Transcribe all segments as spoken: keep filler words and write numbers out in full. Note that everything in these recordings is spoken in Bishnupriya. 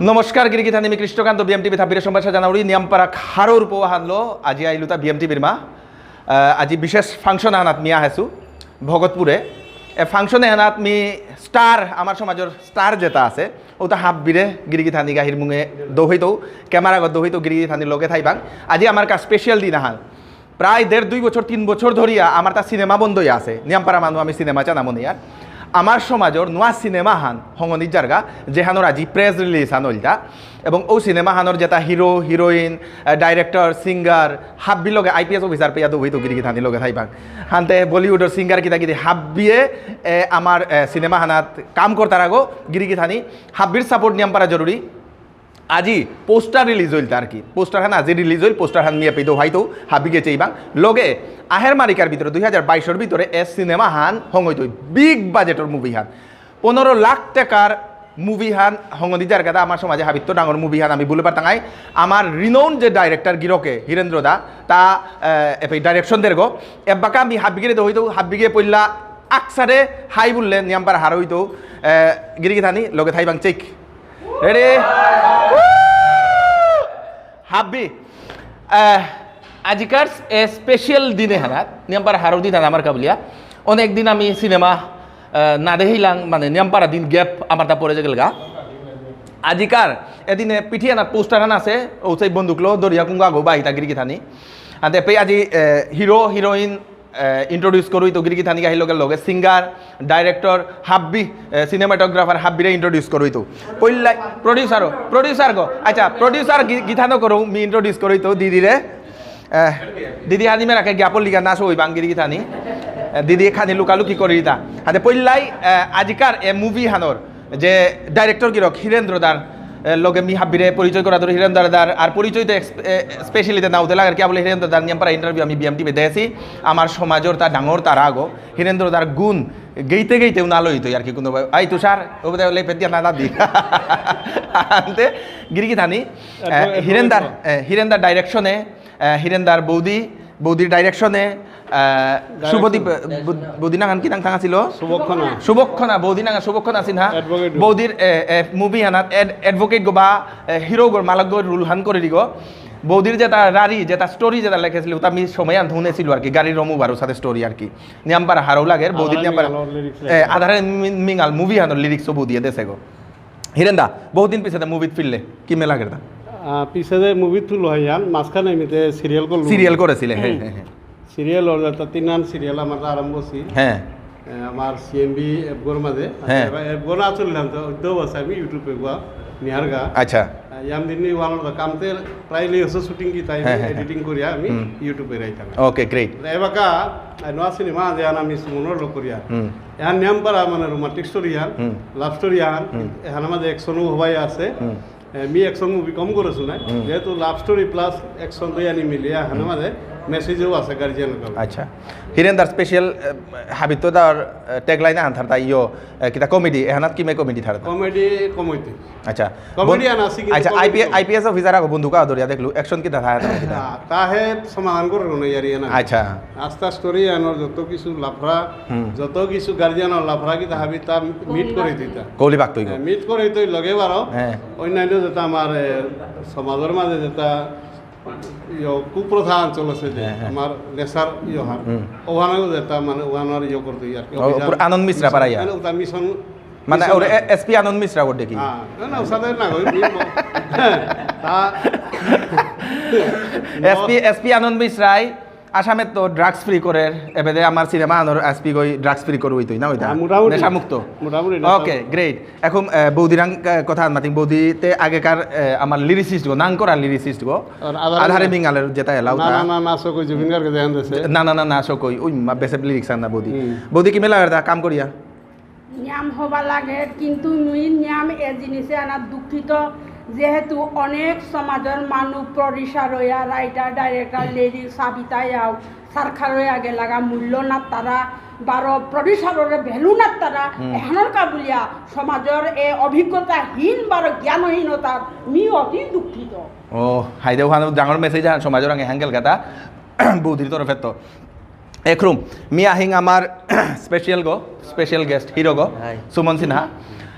নমস্কার, গিরিগিথানি মি কৃষ্ণকান্ত, বিএমটিভি থাপিরে সম্ভাষা জানাউরি। নিয়ামপারা খারৌর পৌ আহানলো, আজি আইলুতা বিএমটিভির মা। আহ, আজি বিশেষ ফাংশন আহানাত মি আহেসু ভকতপুরে। এ ফাংশন এহানাত মি স্টার, আমার সমাজর স্টার যেতা আছে, ওতা হাব্বিরে গিরিগিথানি গাহির মুঙে দৌহিতৌ, ক্যামেরা গত দৌহিতৌ, গিরিগিথানি লগে থাইবাং। আজি আমার কা স্পেশাল দিন আহান। প্রায় দেড় দুই বছর, তিন বছর ধরিয়া আমার তা সিনেমা বন্ধই আছে। নিয়ামপারা মানু আমি সিনেমা চানা মনে আর। আমার সমাজর নুয়া সিনেমা হান হঙনি জারগা, যেহানর আজি প্রেস রিলিজ হান হইলতা। এবং ও সিনেমা হানর যেতা হিরো, হিরোইন, আহ, ডাইরেক্টর, সিঙ্গার, হাব্বি লগে আইপিএস অফিসার পেয়া দৌহিতৌ গিরিগিথানি লগে থাইবাং। হানতে বলিউডর সিঙ্গার কিতা কিতি হাব্বিয়ে, এ, আমার, এ, সিনেমা হানাত কাম করতার আগো গিরিগিথানি হাব্বির সাপোর্ট নিয়ামপারা জরুরি। আজি পোস্টার রিলিজ হইল তার কি, পোস্টার হান আজি রিলিজ হইল, পোস্টার হান নিয়ে পেতো হয়তো হাবিগে চেইবাং। লগে আহের মারিকার ভিতরে দুই হাজার বাইশর ভিতরে এ সিনেমা হান হঙইতো বিগ বাজেটর মুভি হান, পনেরো লাখ টাকার মুভি হান হঙনি যার কথা আমার সমাজে হাবিত্ত ডাঙর মুভি হান আমি বলে পারতাঙাই। আমার রিনোন যে ডাইরেক্টর গিরকে হীরেন্দ্র দা, তা আহ, এপে ডাইরেকশন দের গো। এবাকা আমি হাবিগে দে হইতো হাবিগে পইলা আকসারে হাই বললে নিয়ামপারা হারো হইতো। আহ, গিরিগিথানি লগে থাইবাং চেক। রেডি? হাব্বি। আহ, আজিকার এ স্পেশাল দিনে হানাত নিয়ামপারা হারৌ দিন আমার কাবুলিয়া। অনেক দিন আমি সিনেমা, আহ, না দেখিলাম, মানে নিয়ামপারা দিন গ্যাপ আমার তা পড়ে গেলগা। আজিকার এদিনে পিঠিয়ানা পোস্টার হান আছে, ও সেই বন্দুকলো দরিয়া কুঙ্গা গো বাইতা গিরিগিথানি। আদে পে আজি, আহ, হিরো হিরোইন ইন্ট্রোডিউস করুই তো গিরিগিথানি গাহির লগে লগে সিঙ্গার, ডাইরেক্টর হাব্বি, সিনেমাটোগ্রাফার হাব্বিরে ইন্ট্রোডিউস করুই তো। পইলাই প্রডিউসারও, প্রডিউসার গো। আচ্ছা, প্রডিউসার গিথানো করো, মি ইন্ট্রোডিউস করুই তো দিদিরে। আহ, দিদি হানি মেরাকে জ্ঞাপন লিগা না সই বাং গিরিগিথানি। আহ, দিদি খানি লুকালুকি করি দিতা। হাতে পইলাই, আহ, আজিকার এ মুভি হানর যে ডাইরেক্টর গিরক হীরেন্দ্র দার, এ, লগে মি হাবিরে পরিচয় করা ধরে হীরেন্দ্র দার, আর পরিচয় তো এক্স-, এ, স্পেশালি তে নাও দিলা, আর কি বলে হীরেন্দ্র দার নিয়ামপারা ইন্টারভিউ আমি বিএমটিভি দেছি, আমার সমাজর তা ডাঙর তারা আগো, হীরেন্দ্র দার গুণ গেইতে গেইতে উনালো হইতো আর কি কোনো ভাবে। আই তুষার, ও বোধহয় লেপে দিয়া না দাদি। আনতে গিরিগিথানি, এ, অ্যাডভো-, অ্যাডভোকেট হীরেন্দ্র দার, গো। এ, হীরেন্দ্র দার ডাইরেকশনে, এ, হীরেন্দ্র দার বৌদি, বৌদির ডাইরেকশনে, আহ, ডাইরেকশন। শুভদীপ, আহ, বৌ-, বৌদি নাঙহান কি নাঙ থাং আছিল? সুবক্ষণা। সুবক্ষণা, বৌদি নাঙহান সুবক্ষণা সিনহা। অ্যাডভোকেট। বৌদির, এ, এ, মুভি হানাত এড-, অ্যাডভোকেট গো বা, এ, হিরো গো, মালক গো রোল হান করে দিগো। বৌদির যেটা রারি, যেটা স্টোরি যেটা লেখেছিল, ওটা আমি সময় আন শুনেছিল আর কি, গাড়ি রমু বারো সাথে স্টোরি আর কি। নিয়ামপারা হারৌ লাগের, বৌদির আধারে নিয়ামপারা, মিঙালর লিরিক্স এ, লেখা। আধারে মি-, মিঙাল মুভি হানোর লিরিক্স বৌদিয়ে দেছে গো। হিরেন দা, বহুত দিন পিছে মুভিত ফিরলে, কি মেলা গেরদা? আহ, পিছে যে মুভি তুলো হয় ইয়ান, মাঝখানে এমনিতে সিরিয়াল করলো। সিরিয়াল করেছিলে, হ্যাঁ, হুম। হ্যাঁ, হ্যাঁ। সিরিয়াল ওর যাতে তিনহান সিরিয়াল আমার আরম্ভ হচ্ছি। হ্যাঁ। এ, আমার সিএমবি অ্যাপগোর মাঝে। হ্যাঁ। এবার অ্যাপগো না চললাম তো, ওই তো বস, আমি ইউটিউবে গুয়া, নিহারগা। আচ্ছা। আহ, ইয়াম দিন নি ওয়ান অফ দ্য কামতে ট্রাইলি হচ্ছে শুটিং কি তাই হ্যাঁ, হ্যাঁ, হ্যাঁ। এডিটিং করিয়া আমি হুম। ইউটিউবে রাইতাম। ওকে, গ্রেট। এবাকা, আহ, নোয়া সিনেমা যে আন আমি সুমনর লোক করিয়া। হুম। এহান নিয়ামপারা মানে রোমান্টিক স্টোরি আন, হুম। লাভ স্টোরি আন, হুম। এহান মাঝে অ্যাকশনও হবাই আছে। হুম। এ, মি অ্যাকশন মুভি কম করে শুনাই, হুম। যেহেতু লাভ স্টোরি প্লাস অ্যাকশন দুই আনি মিলিয়া, এহান হুম। মাঝে মেসেজও আছে গার্জিয়ান। আচ্ছা। হিরেন দার স্পেশাল, এ, হাবিত্ত দার, এ, ট্যাগলাইন আন থারতা ইয়ো, এ, কিতা কমেডি, এহানাত কি মে কমেডি থারতা? কমেডি কম হইতে। আচ্ছা। কমেডি বন-, আন আছে কিন্তু আচ্ছা, কমেডি আইপি-, কম। আইপিএস অফিসার আগো বন্দুকা ধরিয়া দেখলু, অ্যাকশন কিতা থারতা? হ্যাঁ, তাহে সমাধান করে না ইয়ারি না। আচ্ছা। আস্তা স্টোরি আনোর যত কিছু লাফড়া, হুম। যত কিছু গার্জিয়ান লাফড়া কিতা হাবি তা মিট করে দিতা। কৌলি বাক তুই গো। হ্যাঁ, মিট করে তুই লগে বারো। হ্যাঁ। অন্যান্য যেটা আমার, এ, সমাজের মাঝে যেটা ইয়ো কুপ্রথা চলেছে যে, হ্যাঁ, হ্যাঁ। আমার নেশার ইয়ো হার। হুম। ওখানেও যেটা মানে ওখানে ইয়ো করতে আর কি, ও, অভিযান। পুরো আনন্দ মিশ্রা পারা ইয়া। মানে ওটা মিশন, মানে মিশন ওরে আর কি। এ-, এসপি আনন্দ মিশ্রা ওর দেখি। হ্যাঁ, না, না, ওসাদে না, ওই মি-, হ্যাঁ, তা এসপি, এসপি আনন্দ মিশ্রাই আসামে তো ড্রাগস ফ্রি করে, এবেদে আমার সিনেমা আনোর এসপি গই ড্রাগস ফ্রি করে হইতই না ওইটা? হ্যাঁ, মোটামুটি। নেশা মুক্ত। মোটামুটি নেশা ওকে, মুক্ত। গ্রেট। এখন, এ, বৌদিরাং, এ, কথা মাতিং, বৌদিতে আগেকার, এ, আমার লিরিসিস্ট গো, নাং করা লিরিসিস্ট গো। আর আধারে আধারে মিঙাল। মিঙালের যেটা এলাও না, তা। না, না, না, সকই জুবিন গার্গে যেহান দেছে। না, না, না, না, সকই, ওই মা, বেসে লিরিক্স আন না বৌদি। হুম। বৌদি কি মেলা করতা কাম করিয়া? নিয়াম হবা লাগে, কিন্তু নুই নিয়াম এ জিনিসে আনা দুঃখিত, যেহেতু অনেক সমাজের মানুষ, প্রডিউসার হইয়া, রাইটার, ডাইরেক্টর, লেডি সাবিতা ইয়াও, সরকার হইয়া আগে লাগা মূল্য না তারা, বারো প্রডিউসাররে ভ্যালু না তারা, হুম। এহানর কাবুলিয়া সমাজের এ অভিজ্ঞতাহীন বারো জ্ঞানহীনতা মি অতি দুঃখিত। ও, হাইদে ওখানে ডাঙর মেসেজ আন সমাজের আগে হ্যাঙ্গেল কথা, বৌদির তরফে তো। একরুম, মি আহিং আমার স্পেশাল গো, স্পেশাল গেস্ট, হিরো গো, হাই। সুমন সিনহা।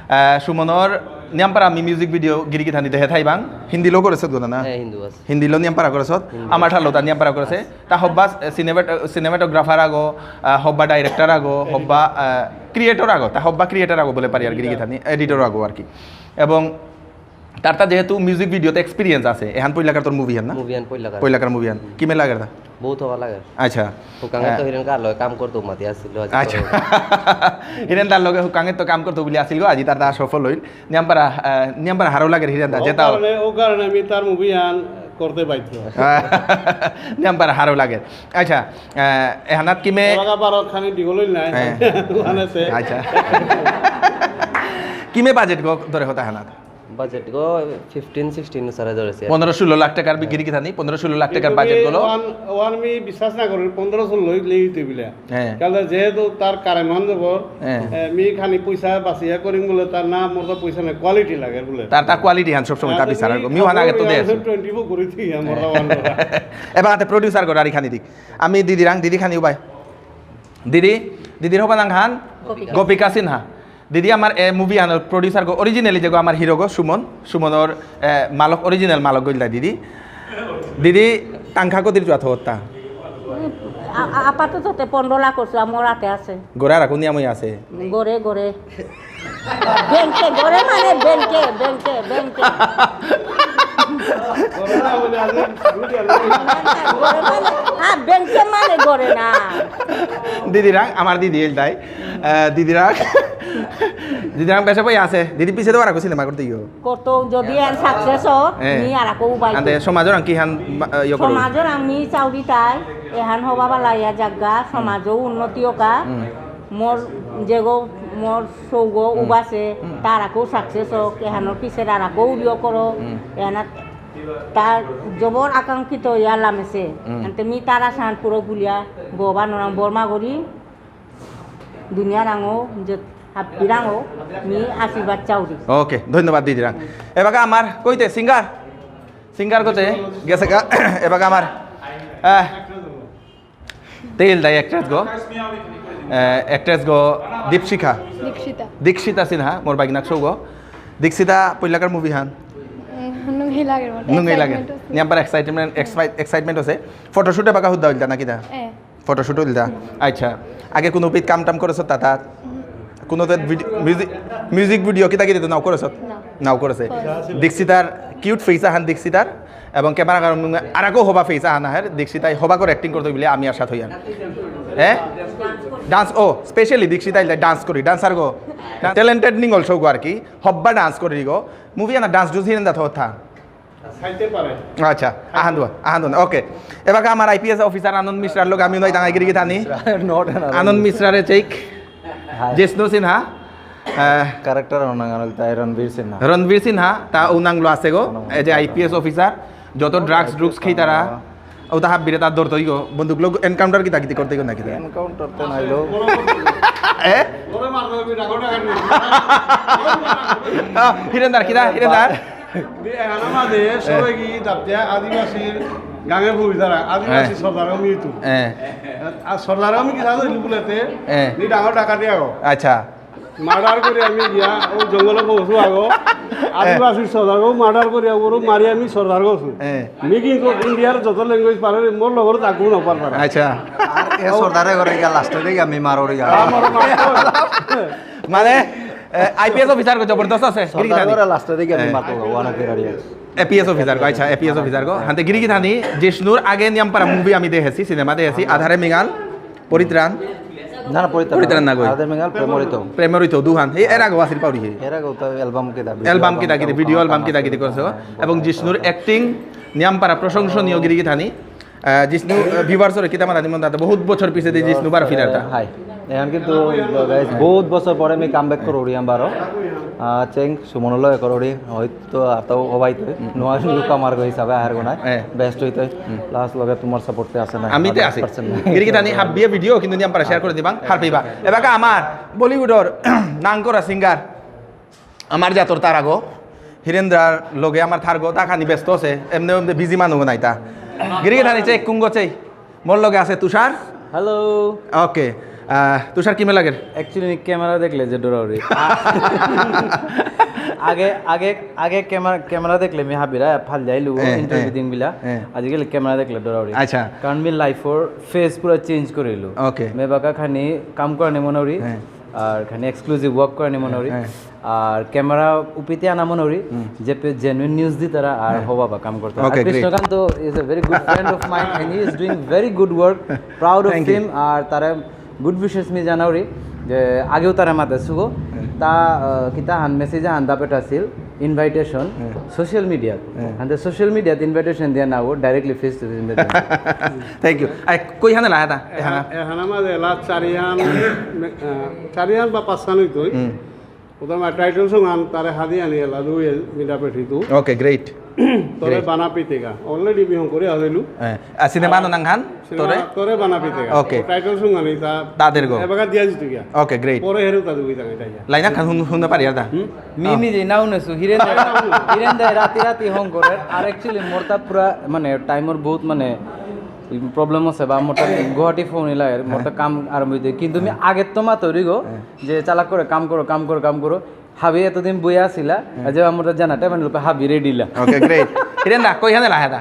আহ, সুমনর নিয়ামপারা আমি মিউজিক ভিডিও গিরি গিথানি দেহে থাইবাং। হিন্দিলো করেছত গো না? হ্যাঁ, হিন্দি আছে। হিন্দিলো নিয়ামপারা করেছত। হিন্দি। আমার ঠারলো তা নিয়ামপারা করেছে। তা হব্বা, এ, সিনেমাট-, এ, সিনেমাটোগ্রাফার আগো, আহ, হব্বা ডাইরেক্টর আগো, হব্বা, আহ, ক্রিয়েটর আগো। তা হব্বা ক্রিয়েটর আগো বুলে পারি আর গিরি গিথানি, এডিটর আগো আর কি। এবং তার তা যেহেতু মিউজিক ভিডিওতে এক্সপিরিয়েন্স আছে, এহান পইলাকার তোর মুভি হান না? মুভি হান পইলাকার। পইলাকার মুভি হান। কিমে লাগের তা? বহুত হবা লাগের। আচ্ছা। হুকাঙে তো আহ, হিরেন কার লগে কাম করতো মাতি আসিল, আজি আচ্ছা। করে। হিরেন দার লগে হুকাঙে তো কাম করতো বুলি আসিল গো, আজি তার তা সফল হইল। নিয়ামপারা, আহ, নিয়ামপারা হারো লাগের হিরেন দা, ও যেটা কারণে, ও কারণে আমি তার মুভি আন করতে বাধ্য। নিয়ামপারা হারো লাগের। আচ্ছা, আহ, এহানাত কিমে এবাকা বারো খানি দীঘল হইল নাই। হ্যাঁ। ওখানে আছে। আচ্ছা। কিমে বাজেট গো ধরে হতা হানাত? বাজেট গো ফিফটিন সিক্সটিন সারে ধরেছে। পনেরো ষোলো লাখ টাকার বিক্রি কি থানি? পনেরো ষোলো লাখ টাকার কিন্তু বাজেট মি গুলো। ওয়ান, ওয়ান মি বিশ্বাস না করুন, পনেরো ষোলো লেই তুই বিলে। হ্যাঁ। কারণ যেহেতু তার কারেন্ট মান দেব, হ্যাঁ। এ, মি খানি পয়সা বাঁচিয়া করিম বলে তার না, মোর তো পয়সা নেই, কোয়ালিটি লাগে বলে। তার, তার কোয়ালিটি হান সব সময় তা বিচার আর মিউ হান আগে তো দেশ। টোয়েন্টি ফোর করে তুই আমার ওয়ান। এবার হাতে প্রডিউসার করে আর খানি দিক। আমি দিদি রাং, দিদি খানি উবাই। দিদি, দিদির হবা নাং হান? গোপিকা। গোপিকা সিনহা। দিদি আমার এ মুভি আনোর প্রডিউসার গো, অরিজিনালি যেগো আমার হিরো গো সুমন, সুমনর এ, মালক, অরিজিনাল মালক গইলদা দিদি। দিদি, তাংখা কতির জুয়া থতা? উম, আ-, আ-, আপাতত তে পনেরো লাখ করছে, আমার হাতে আছে। গোরা রাখুন নিয়ামই আছে। গোরে, গোরে। বেংকে, গোরে মানে বেংকে, বেংকে, বেংকে। গোরে না বলে আজ গোরে মানে, হ্যাঁ, বেংকে মানে গোরে না। দিদিরাং, আমার দিদি এলদাই। আহ, দিদিরাং, দিদিরাং বেসা বই আছে। দিদি পিছে তো আর সিনেমা করতে গিয়েও। কত যদি এন সাকসেস হয়, হ্যাঁ। নি আর আকো উবাই আন্দে তো। সমাজর আং কি হান, আহ, ইয়ে করো? সমাজর আমি চাউরি তাই, এহান হবা বালা ইয়া জাগা, হুম। সমাজও উন্নতি হোকা। হুম। মোর যেগো, মোর সৌগো হুম। উবাসে, হুম। তার আকো সাকসেস হোক, এহানোর পিছে আর আকো উড়িও করো, হুম। এহানা তার জবর আকাঙ্ক্ষিত ইয়া লামেছে। হুম। আনতে মি তার আশান পুরো ভুলিয়া, ভগবান ওরাং বর্মা করি, দুনিয়ারাঙো, যে হাবিরাঙো, মি আশীর্বাদ চাউরি। ওকে, ধন্যবাদ দিদিরাং। এবাকা আমার কইতে সিঙ্গার, সিঙ্গার কইতে গেছে গা, এবাকা আমার, আহ, তেইল দাই অ্যাক্ট্রেস গো, আহ, অ্যাক্ট্রেস গো দীপশিখা। দীক্ষিতা। দীক্ষিতা সিনহা, মোর বাগনাক সৌগো। দীক্ষিতা পইলাকার মুভি হান। উম, নুঙ্গি লাগে মোর। নুঙ্গি লাগে। এক্সাইটমেন্ট আছে। নিয়াম পার এক্সাইটমেন্ট, এক্সাইট-, এক্সাইটমেন্ট আছে। ফটোশুট এবাকা হুদ্দা হইল না কিতা? এ। ফটোশুট হইলতা? আচ্ছা। আগে কোনো পিত কাম টাম করেছ তাতা? কোনো তো ভিডি-, মিউজিক, মিউজিক ভিডিও কিতা কিতা তো নাও করেছ? না। নাও করেছে। করেছে। দীক্ষিতার কিউট ফেস আহান দীক্ষিতার, এবং ক্যামেরা কারণ আরাকো হবা ফেস আহান আহের, দীক্ষিতাই হবা করে অ্যাক্টিং করতে বলে আমি আশা থইয়ান। হ্যাঁ? ডান্স, ও, স্পেশালি দীক্ষিতা ইলে ডান্স করি, ডান্সার গো। ট্যালেন্টেড নিঙ্গল সৌগো আর কি, হব্বা ডান্স করি গো। মুভি আনা ডান্স জুস হিরেন দা থা। খাইতে পারে। আচ্ছা, আহান দুয়া, আহান দুয়া, ওকে। এবাকা আমার আইপিএস অফিসার আনন্দ মিশ্রার লগে আমি নয় দাঙাই গিরি গিথানি। Not an আনন্দ মিশ্রারে চেক। হাই। জিষ্ণু সিনহা। আহ, ক্যারেক্টার ওনাং আনল তাই রণবীর সিনহা। রণবীর সিনহা, তা ওনাংলো আছে গো, ওনাং এই যে আইপিএস অফিসার, যত ড্রাগস, ড্রুগস খেয়ে তারা, ও তা হাব্বিরে তার ধরতে হইগো, বন্দুক লোক এনকাউন্টার কিতা কিতি করতে হইগো না কিতা? এনকাউন্টার তো নাইলো। এ? ওরে মারবে, আমি ডাকো, ডাকো। আহ, হিরেন্দার কিতা, হিরেন্দার? এহানার মাঝে সবাই কি দাবতে আদিবাসীর গাঙে ভূমি দ্বারা আদিবাসী হ্যাঁ। সর্দার আমি তো। হ্যাঁ। আর সর্দার আমি কি জানো ইলু বুলেতে? হ্যাঁ। নি ডাঙর ডাকাতি আগো। আচ্ছা। মার্ডার করে আমি গিয়া ও জঙ্গলে বসু আগো। হ্যাঁ। আদিবাসী সর্দার গো মার্ডার করে ওরও মারি আমি সর্দার গো। হ্যাঁ। মি কিন্তু ইন্ডিয়ার যত ল্যাঙ্গুয়েজ পারে মোর লগর তাকু না পারতারা। আচ্ছা। আর এ সর্দারে করে গিয়া লাস্টে দেখি আমি মারোরি গা। আমার মারো। মানে, এ, আইপিএস অফিসার গো জবরদস্ত আছে, গিরি গিথানি। সর্দারে লাস্টে দেখি আমি হ্যাঁ। মারতো গো, ওয়ানা ফেরারিয়া। এপিএস অফিসার গো, আচ্ছা, এপিএস অফিসার গো। হাতে গিরি গিথানি, জিষ্ণুর আগে নিয়াম পারা মুভি আমি দেখেছি, সিনেমা দেখেছি, আধারে মিঙাল, পরিত্রাণ। না, না, পরিত্রাণ পরিত্রাণ না। না গো। আধারে মিঙাল, প্রেমরিত। প্রেমরিত, দুহান। এই এর আগে ওয়াসির পাউরি হে। এর আগে তো অ্যালবাম কিতা, ভিডিও এলবাম অ্যালবাম কিতা কিতা, কিতা, ভিডিও এলবাম কিতা কিতা করছে গো। এবং জিষ্ণুর অ্যাক্টিং, নিয়াম পারা প্রশংসনীয় গিরি গিথানি। আহ, জিষ্ণু, আহ, ভিউয়ার্সরে কিতা মাতানি মন দাদা, বহুত বছর পিছে দে জিষ্ণু বার ফিরার তা। হাই। এখন কিন্তু, গাইস, বহুত বছর পরে আমি কাম ব্যাক করুরি আম বারো। আহ, চেং সুমনলো করুরি, হয়তো আর তো হবাই তো, হুম। নোয়া নিউ কামার গো হিসাবে আহার গো নাই। হ্যাঁ। বেস্ট হইতো। হুম। প্লাস লগে তোমার সাপোর্ট তে আছে না, আমি তে আছি। Hundred percent. গিরি গিথানি হাবিয়ে ভিডিও কিন্তু নিয়াম পারা শেয়ার করে দিবাং, হার পেইবা। এবাকা আমার বলিউডর নাম করা সিঙ্গার, আমার জাতর তারাগো, হিরেন্দ্রার লগে আমার থারগো, তা খানি ব্যস্ত আছে, এমনি এমনি বিজি মানুষ নাই তা। গিরি গিথানি চেক কুঙ্গো চেই, মোর লগে আছে তুষার। হ্যালো। ওকে। আহ, তুষার, কিমে লাগের? Actually, মি camera দেখলে যে ডরাউরি। আগে আগে আগে camera camera দেখলে মি হাবিরা ফাল যাইলু হ্যাঁ, ইন্টারভিউ হ্যাঁ। দিন বিলা। হ্যাঁ। আজিকালি camera দেখলে ডরাউরি। আচ্ছা। কারণ মি লাইফর ফেজ পুরা চেঞ্জ করিলু। Okay। মি বাকা খানি কাম করানি মনাউরি। হ্যাঁ। আর খানি এক্সক্লুসিভ ওয়ার্ক করানি মনাউরি। হ্যাঁ। আর camera উপিতে আনা মনাউরি। যে পে জেনুইন নিউজ দিতারা আর হবা বা কাম করতারা। Okay, great. Krishnakanta is a very good friend of mine and he is doing very good work. Proud of Thank you. Him. আর তারা গুড উইশেস মি জানাউরি যে আগেও তারা মাতে সুগো। তা আহ, কিতা হান মেসেজ হান দাপেট আছিল ইনভাইটেশন সোশ্যাল মিডিয়া। হ্যাঁ। হাতে সোশ্যাল মিডিয়াত ইনভাইটেশন দিয়া না ও directly face to face. Thank you. আই, কই হানে লাহাতা? এহানা মাঝে এলা চারিহান, আহ, চারিহান বা পাঁচহান হইতই। ওটা আমার টাইটেল সং আন তারে হাদি আনি এলা দুই মিলা পেঠিতু। Okay, great. তোরে বানা পিতেগা। অলরেডি বিহং করে হাদিলু। হ্যাঁ। আ, সিনেমা নাঙহান? তোরে? তোরে বানা পিতেগা। Okay. টাইটেল সং আনি তা তাদের গো। এবাকা দিয়া দিতু গিয়া। Okay, great. পরে হেরু তা দুই তাঙে তাই। লাইনা খান হুন হুন পারিয়ার দা? মি নিজে নাও নেসু হিরেন দাই, হিরেন দাই রাতি রাতি হং করে। আর অ্যাকচুয়ালি মোর তা পুরা মানে টাইমর বহুত মানে প্রবলেম আছে বা মোর তা গুয়াহাটি ফোন ইলা মোর তা কাম আরম্ভ হইতে। কিন্তু আমি আগে তো মা তৈরি গো যে চালাক করে কাম করো, কাম করো, কাম করো। হাবি এতদিন বইয়া আসিলা, যে আমার জানা টাইম লোকে হাবি রেডি লা। Okay, great. হিরেন দা, কই হানে লাহাতা?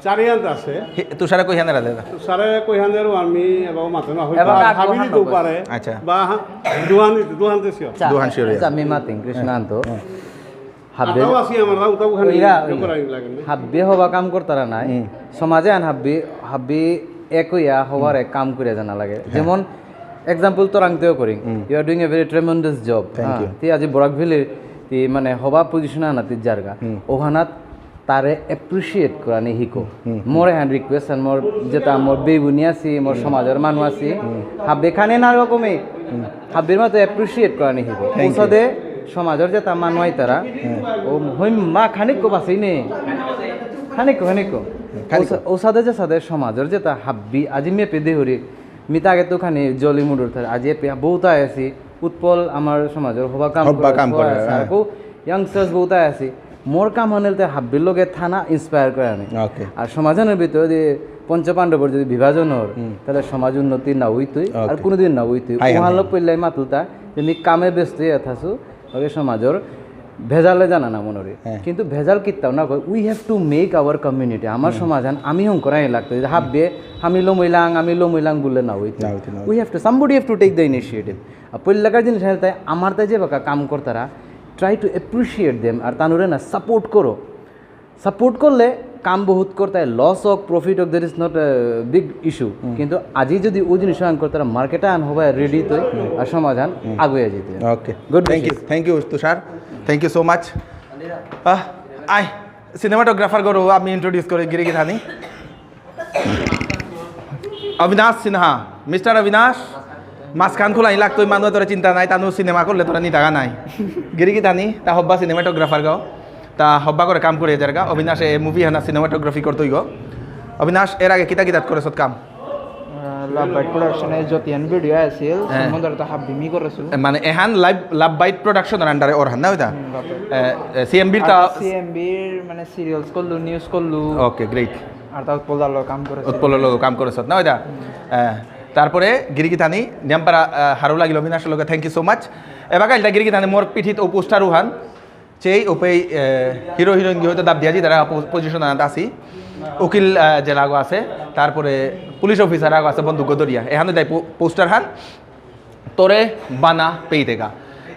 চারিহান আছে। তুষারে কই হানে লাহাতা? সারে কই হান দেরো আমি এবাকা মাতে না হই। এবাকা হাবি আগ্রহ দিতেও নকরে। পারে। আচ্ছা। বা হা- দুহান দিতে, দুহান দেসিও। আচ্ছা, দুহান শিওর আচ্ছা, ইয়া। আমি মাতিং কৃষ্ণান্ত। হাব্বে আতাও আসি আমার রাউতাও খানি ইরা, ইয়ে করাই লাগে না। হাব্বে হবা কাম করতারা নাই। সমাজে আন হাব্বি হাব্বি এক হইয়া হবার এক কাম করে জানা লাগে। যেমন এক্সাম্পল তোরাংতেও করিং। You are doing a very tremendous job. Thank you. তি আজি বরাক ভ্যালির তি মানে হবা পজিশন আনা তি জারগা। ওহানাত তারে অ্যাপ্রিশিয়েট করানি হিকো। মোর এহান রিকোয়েস্ট আর মোর যেটা মোর বেবুনি আছি, মোর সমাজের মানুষ আছি, হাব্বে খানে না রকমই, হাব্বির মতো অ্যাপ্রিশিয়েট করানি হিকো। Thank you. ওসাদে সমাজের যেটা মানুষ আইতারা, ও হইম মা খানিক কো বাসি নে, খানিক কো, খানিক কো। খানিক কো। ওসা- ওসাদে যে সাদে সমাজের যেটা হাব্বি, আজি মেপে দেহরি, মিতা আগে তো খানি জলি মুডুর থার, আজি এপে বহুত আছি, উৎপল আমার সমাজের হবা কাম হবা করে, কাম সবা করে, আছে। হ্যাঁ। আর কো ইয়াংস্টার্স বহুত আছে। মোর কাম হানেলতে হাব্বির লগে থানা ইন্সপায়ার করে আনি। Okay. আর সমাজের ভিতরে যদি পঞ্চপাণ্ডবর যদি বিভাজন হর, তাহলে সমাজ উন্নতি না হইতই, আর Okay. কোনোদিন না হইতই। হাই, হাই, ওহানলো হাই। পইলাই মাতুতা, যে আমি কামে ব্যস্ত হয়ে থাকছু, ওকে সমাজের ভেজালে জানা না মনে রে। হ্যাঁ। কিন্তু ভেজাল কিত্তাও না কয়, we have to make our community. আমার সমাজ হান আমি হং করাই লাগতো। যে হাব্বে, আমি লমইলাং, আমি লমইলাং বললে না হইতো। না হইতো, না হইতো। We have to, somebody have to take the initiative. আর পল্লাকার জিনিস হান তাই আমার তাই যে বাকা কাম করতারা, try to appreciate them, আর তানুরে না সাপোর্ট করো। সাপোর্ট করলে কাম বহুত করতে হয়, লস হোক, প্রফিট হোক, that is not a big issue. কিন্তু আজি যদি ওই জিনিস আন করতারা, মার্কেটে আন হবে রেডি তো, আর সমাজ হান আগুয়ে যেতে। Okay. Good Thank you. wishes. Thank you, Tushar. Thank you so much. Uh, I, cinematographer গরু আমি ইন্ট্রোডিউস করি গিরিগিথানি। অবিনাশ সিনহা, মিস্টার অবিনাশ, মাঝখান খোলাই লাগতো, মানুষ তোরা চিন্তা নাই, তানু সিনেমা করলে তোরা নিতাগা নাই। গিরিগিথানি, তা হব্বা সিনেমাটোগ্রাফার গাও, তা হব্বা করে কাম করে যারগা। অবিনাশ এ মুভি হানা সিনেমাটোগ্রাফি করতই গো। অবিনাশ, এর আগে কিতা কিতাত করেছত কাম? লাভ বাইট প্রোডাকশনে যতিয়ান ভিডিও আছিল, হ্যাঁ। সম্বন্ধে তো হাব্বি মি করেছু। এ, মানে এহান লাইভ, লাভ বাইট প্রোডাকশনর আন্ডারে ওরহান না ওইটা? হুম, লাভ বাইট। এ, এ, সিএমবির তা সিএমবির মানে সিরিয়ালস করলু, নিউজ করলু। Okay, great. আর তা উৎপল দার লগে কাম করেছি। উৎপলর লগে কাম করেছত না ওইটা? এ, তারপরে গিরিগিথানি নিয়ামপারা, এ, হারু লাগিল অবিনাশর লগে, thank you so much. এবাকা ইলতা গিরিগিথানি মোর পিঠিত ও পোস্টার উহান। চেই উপেই, এ, হিরো হিরোইন গিয়ে হয়তো দাব দিয়াছি, তারা পো-, পজিশন আনাত আছি। উকিল, এ, জেলাগো আছে, তারপরে পুলিশ অফিসার আগো আছে, বন্দুক দরিয়া। এহানো যাই পো-, পোস্টার হান, তোরে বানা পেইতেগা।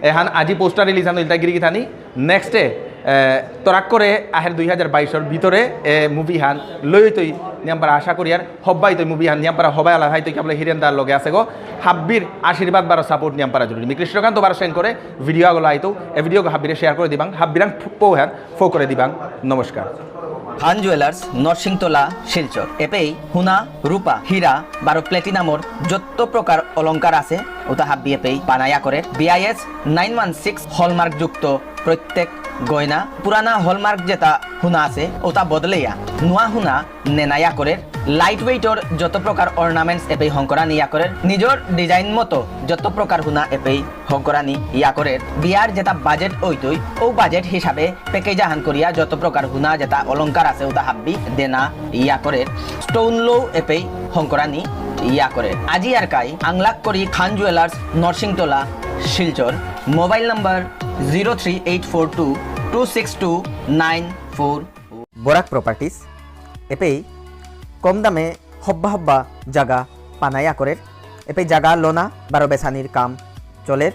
এহান আজি পোস্টার রিলিজ হান ইলতা গিরিগিথানি। নেক্সটে, এ, তোরাক করে আহের দুই হাজার বাইশর ভিতরে এ মুভি হান লই তুই নিয়ামপারা আশা করি আর হব্বাই তুই মুভি হান নিয়ামপারা হবাই আলা হাই তুই কেবল হিরেন দার লগে আছে গো। হাব্বির আশীর্বাদ বারো সাপোর্ট নিয়ামপারা জরুরি। মি কৃষ্ণকান্ত বারো সেন করে ভিডিও আগলো আইতো, এ ভিডিও হাব্বিরে শেয়ার করে দিবাং, হাব্বিরাং পো হান ফো করে দিবাং। নমস্কার। খান জুয়েলার্স, নরসিংতলা, শিলচর। এপেই হুনা, রূপা, হীরা, বারো প্লেটিনামর যত প্রকার অলংকার আছে, ওটা হাব্বি এপেই বানায়া করে। BIS nine one six hallmark যুক্ত প্রত্যেক গয়না, পুরানা হলমার্ক যেটা হুনা আছে, ওটা বদলেয়া নুয়া হুনা নেনা ইয়া করে। লাইট ওয়েটর যত প্রকার অর্নামেন্টস এপেই হংকরানি ইয়া করে। নিজর ডিজাইন মতো যত প্রকার হুনা এপেই হংকরানি ইয়া করে। বিয়ার যেটা বাজেট ওইতই, ও বাজেট হিসাবে প্যাকেজ আহান করিয়া যত প্রকার হুনা যেটা অলংকার আছে, ওটা হাব্বি দেনা ইয়া করে। স্টোন লো এপেই হংকরানি ইয়া করে। আজি আর কাই আংলাক করি Khan jewellers, Narsingtola, Silchar. Mobile number zero three eight four two two six two nine four. Barak properties এপেই কম দামে হব্বা হব্বা জাগা পানা ইয়া করের। এপেই জাগা লোনা বারো বেসানির কাম চলের।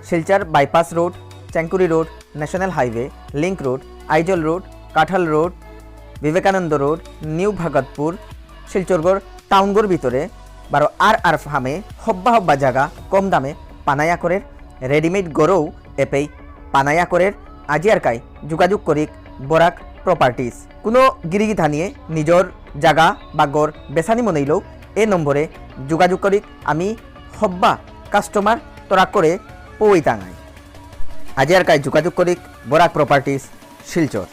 Silchar bypass road, Chengkuri road, national highway, link road, Aizawl road, Kathal road, Vivekananda road, new Bhagatpur, শিলচরগর টাউনগর ভিতরে বারো আর আর ফামে হব্বা হব্বা জাগা কম দামে পানা ইয়া করের। রেডিমেড গরৌ এপেই পানা ইয়া করের। আজি আর কাই যোগাযোগ করিক বরাক প্রপার্টিজ। কোনো গিরিগিথানিয়ে নিজর জাগা বা গর বেসানি মনেইলেও এ নম্বরে যোগাযোগ করিক। আমি হব্বা কাস্টমার তরাক করে পৌই তাঙাই। আজি আর কাই যোগাযোগ করিক বরাক প্রপার্টিজ, শিলচর।